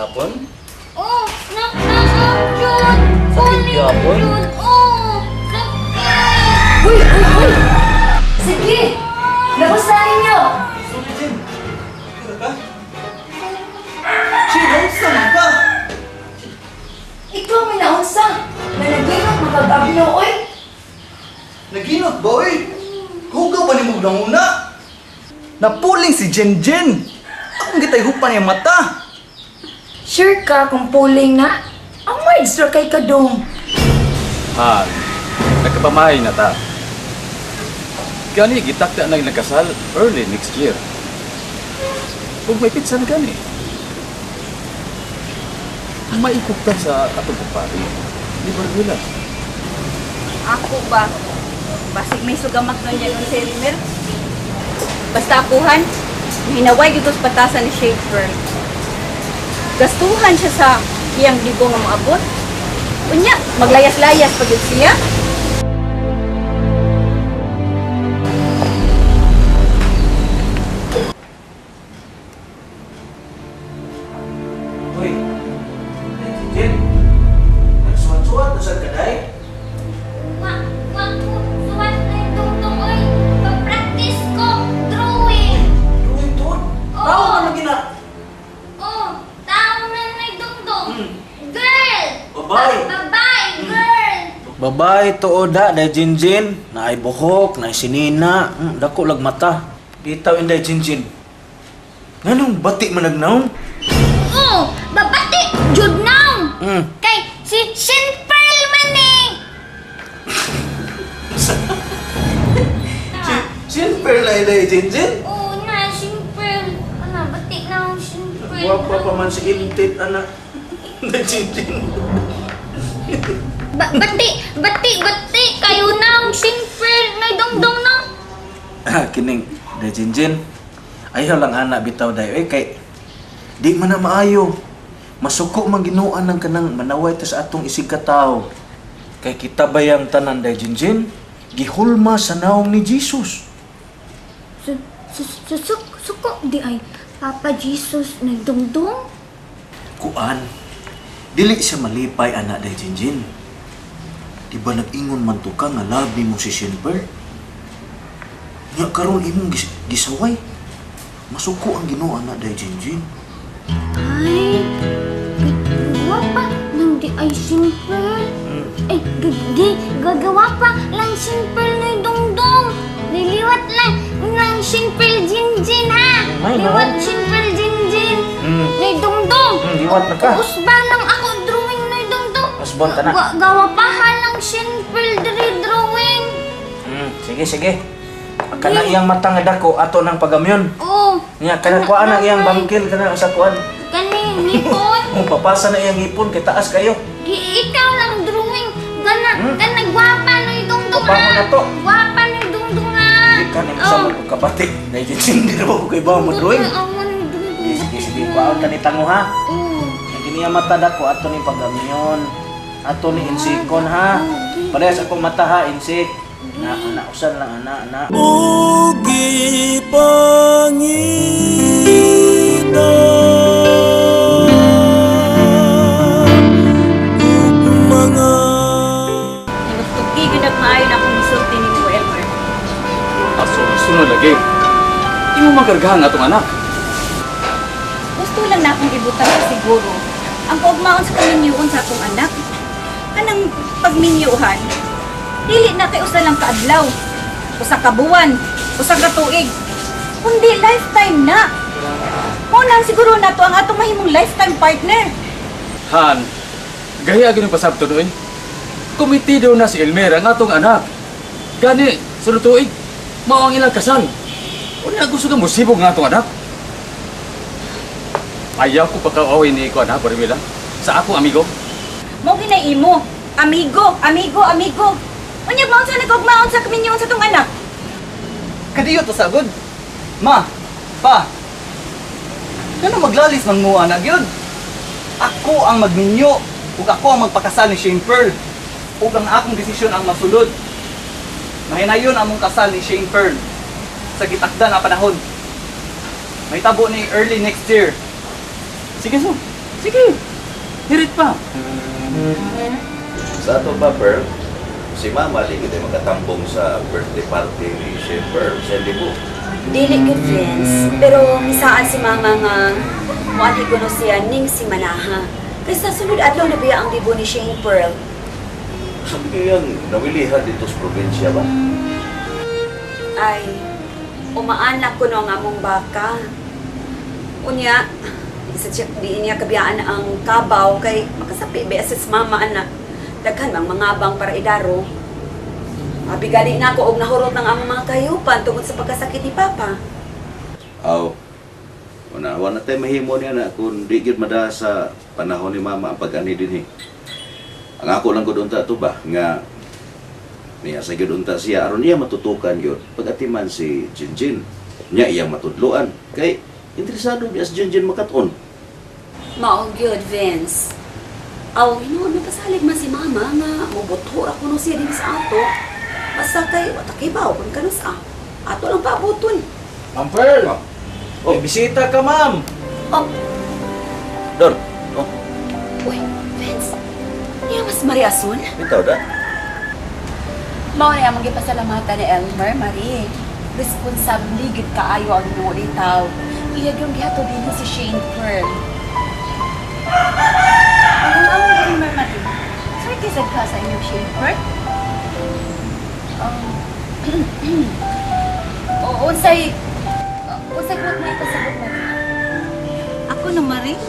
gihapon? Oh, knock out jud. Sakit Puling gyapon? jud. Oh, sakit. Uy, uy, uy! Sige! Labas na ninyo! Sorry, Jin. Kira ka? Jin, naunsa man ka? Ikaw may naunsa! Na naginot makag-abno, oy! Naginot ba, oy? Hugaw ba ni mong nanguna? Napuling si Jen Jen. Akong gitay hupan yung mata. Sure ka kung puling na? Ang words ra kay kadong. Han, nagkapamahay na ta. Gani, gitakda na ilang kasal early next year. Kung may pizza na gani. Maikog ta sa atong kumpare. Di ba? Ako ba? Basig may sugamak nun yan si Elmer. Basta akuhan, hinaway gito sa patasan ni Shade Pearl. Gastuhan siya sa iyang libo nga moabot. Unya, maglayas-layas pag yun siya. Uy, Jen, nagsuwat-suwat na sa kaday? Wa, wa ko suwat na tungtong oy. Pa-practice ko drawing. Drawing to? Oo. Tao man lagi na. Oh, tao na may dungdong. Girl. Babae. Babae, girl. Babae tuod da, day Jinjin. Naay buhok, naay sinina, dako lag mata. Bitaw inday Jinjin. Nganong bati man nagnaong? Oh, babati jud now. Kay si Shin Pearl man eh. Silver la inday Jinjin. Oh, na Shin Pearl. Ana, bati na ang Shin Pearl. Gwapa pa man si Intit, anak. Day Jinjin. Bati, bati, bati kayo na ang Shin Pearl na dungdong na. Ah, kining, day Jinjin. Ayaw lang ana bitaw day. Oy, kay di man na maayo. Masuko man Ginuan ng kanang manaway ta sa atong isig katawo. Kay kita bayang tanan, day Jinjin, gihulma sa naong ni Jesus. Susuk, suko di ay Papa Jesus na dungdong. Kuan, dili siya malipay ana, day Jinjin. Di ba nag-ingon man to ka nga love mo si Shinper? Nya karon imong gisaway. Masuko ang Ginoo ana, day Jinjin. Ay, gagawa pa lang di ay simple. Ay, gagawa pa lang simple na dungdong. Niliwat lang ng simple jinjin ha. May, no? Liwat simple jinjin. Na dungdong. Liwat na ka. Usba lang ako drawing na dungdong. Usbon ka na. Gawa pa ha lang simple diri drawing. Sige, sige. Kana iyang mata nga dako ato nang pagamyon. Oh, Nya kana kuan ang iyang bangkil kana sa kuan. kani ngipon. Kung papasa na iyang ngipon kay taas kayo. Ikaw lang drawing. Gana, gana gwapa na dungdong Gwapa mo ha. na to. Gwapa na dungdong ha. Di ka ni sa oh. Kabati. Day Jinjin, di na ba ko kay ba mo drawing? Sige, sige, sige. Kuan ka ni tango ha. Oo. Ang kiniya mata dako ato ni pagamyon. Ato ni insikon ha. Parehas akong mata ha, insik. Na, na usan lang ana, ana. Ugi pangita ug mga Hinugtugi gyud maayo na akong gisulti nimo, Elmer. Aso, sunod lagi. Imo makargahan atong anak. Gusto lang na akong ibutang sa siguro ang kaugmaon sa kaminyuon sa akong anak. Kanang pagminyuhan, dili na kay usa lang kaadlaw, usa ka buwan, usa ka tuig, kundi lifetime na. Mao nang siguro nato ang atong mahimong lifetime partner. Han, gaya gyud ang pasabto doy. Komitido na si Elmer ang atong anak. Gani, sunod tuig, mao ang ilang kasal. Una gusto ka musibog nga atong anak. Ayaw ko pagkaaway ni ko anak, Barmila. Sa ako, amigo. Mao ginay imo, amigo, amigo, amigo. Unya maon sa nagkaugmaon sa kaminyuon sa atong anak. Kadiyo to sagod. Ma, pa. Ngano maglalis man mo anak yun? Ako ang magminyo ug ako ang magpakasal ni Shane Pearl. Ug ang akong desisyon ang masulod. Mahinayon among kasal ni Shane Pearl sa gitakda na panahon. Mahitabo ni early next year. Sige so. Sige. Hirit pa. Sa ato pa, Pearl, si Mama di kita makatambong sa birthday party ni Chef Pearl sa libo. Dili good friends, pero misaad si mama nga muanhi kuno siya ning si Manaha. Kay sa sunod adlaw na biya ang dibo ni Shane Pearl. Sabi ko yan, nawilihan dito sa probinsya ba? Ay, umaan na kuno ang among baka. Unya, sa siya, di niya kabiyaan ang kabaw kay makasapi ba sa mama anak. Daghan mang mga bang para idaro. Mabigali na ako og nahurot ng among mga kayupan tungod sa pagkasakit ni Papa. Aw, wala, wala tayo mahimo niya na kung di gyud mada sa panahon ni Mama ang pag-ani din eh. Ang ako lang ko unta to ba, nga niya sa gyud unta siya, aron niya matutukan gyud pag-atiman si Jinjin. Niya iyang matudloan. Kay, interesado biya si Jinjin makaton. Mao gyud, Vince. Aw, hinuon may pasalig man si mama nga mobuto ra kuno siya din sa ato. Basta kay wa ta kibaw kun kanus-a. Ato lang paabuton. Ma'am Pearl! Oh. May bisita ka, ma'am! Oh, Don, oh, uy, Vince. Niya mas Mariason. bitaw da. Mao na among gipasalamatan ni Elmer, Marie. Responsable gid kaayo ang inyong ulitaw. Iya gyud gihatod dinhi si Shane Pearl. Ang among Elmer, Marie. Swerte sad ka sa inyong Shane Pearl. O unsay unsay kuot mo ipasabot mo? Ako no, Marie.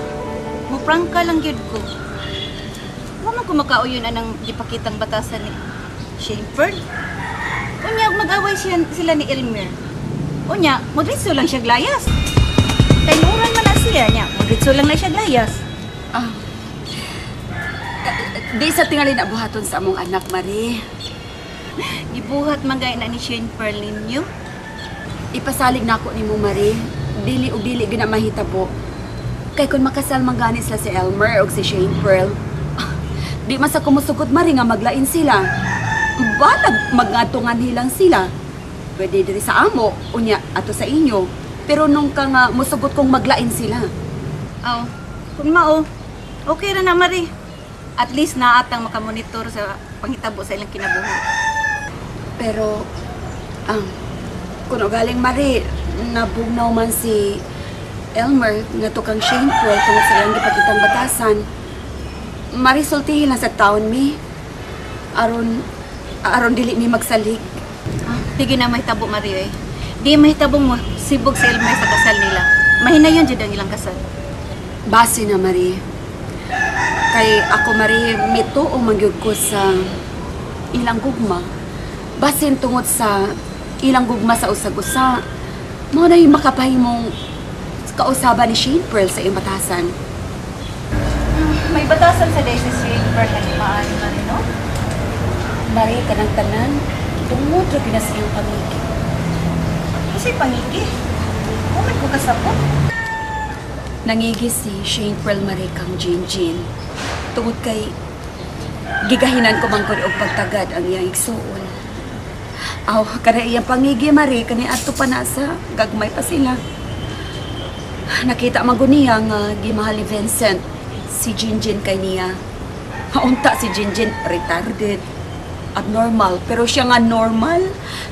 Muprangka lang gyud ko. Wa man ko makauyon anang gipakitang batasan ni Shane Pearl. Unya, ug mag-away siya, sila ni Elmer. Unya, modritso lang siya glayas. Kay nuran man na siya niya, modritso lang na siya glayas. Ah. Di sa tingali na buhaton sa among anak, Marie. Gibuhat man gay na ni Shane Pearl ninyo. Ipasalig nako nimo, Marie. Dili og dili gina mahitabo. Kay kung makasal man gani sila si Elmer og si Shane Pearl, di man sa kumusugot, Marie, nga maglain sila. Balag magngatungan hilang sila. Pwede diri sa amo, unya ato sa inyo. Pero nung ka nga musugot kong maglain sila. Aw, kung mao, okay ra na, Marie. At least naatang makamonitor sa panghitabo sa ilang kinabuhi. Pero, ang kuno galing, Marie, nabugnaw man si Elmer nga tukang Shane Pearl tungod sa iyang gipakitang batasan. Marie, sultihin lang sa taon mi. Aron, aron dili mi magsalig. Ah, di gyud na mahitabo, Marie, eh. Di mahitabo mo sibog si Elmer sa kasal nila. Mahinayon jud ang ilang kasal. Base na, Marie. Kay ako, Marie, mituo man gyud ko sa ilang gugma. Basin tungod sa ilang gugma sa usag-usa, mao na yung makapahimong kausaban ni Shane Pearl sa iyong batasan. May batasan sa day si Shane Pearl na maano man, no? Marie, kanang tanan, tungod ra gyud na sa iyong pamigi. Kasi pangigi. Human ko kasabot. Nangigi si Shane Pearl, Marie, kang Jin Jin. Tungod kay gigahinan ko man gud og pagtagad ang iyang igsuon. Aw, kada iyang pangigi, Marie, kani adto pa na sa gagmay pa sila. Nakita man gud niya nga gimahal ni Vincent si Jinjin kay niya. Haunta si Jinjin retarded, abnormal, pero siya nga normal,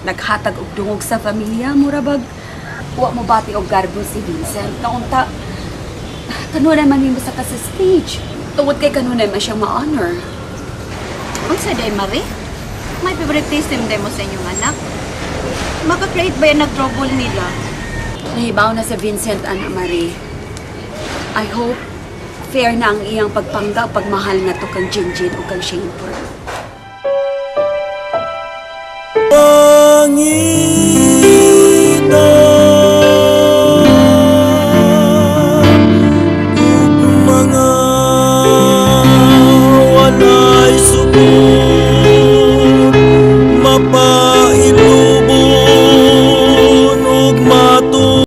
naghatag og dungog sa pamilya, mura bag wa mo bati og garbo si Vincent. Naunta kanunay man nimo sa ka sa stage. Tungod kay kanunay man siyang ma-honor. Unsa day, Marie? May favoritism day mo sa inyong anak. Maka-create ba yan nag-trouble nila? Nahibaw na sa Vincent, Ana Marie. I hope fair na ang iyang pagpangga o pagmahal na to kang Jinjin o kang Shane Pearl.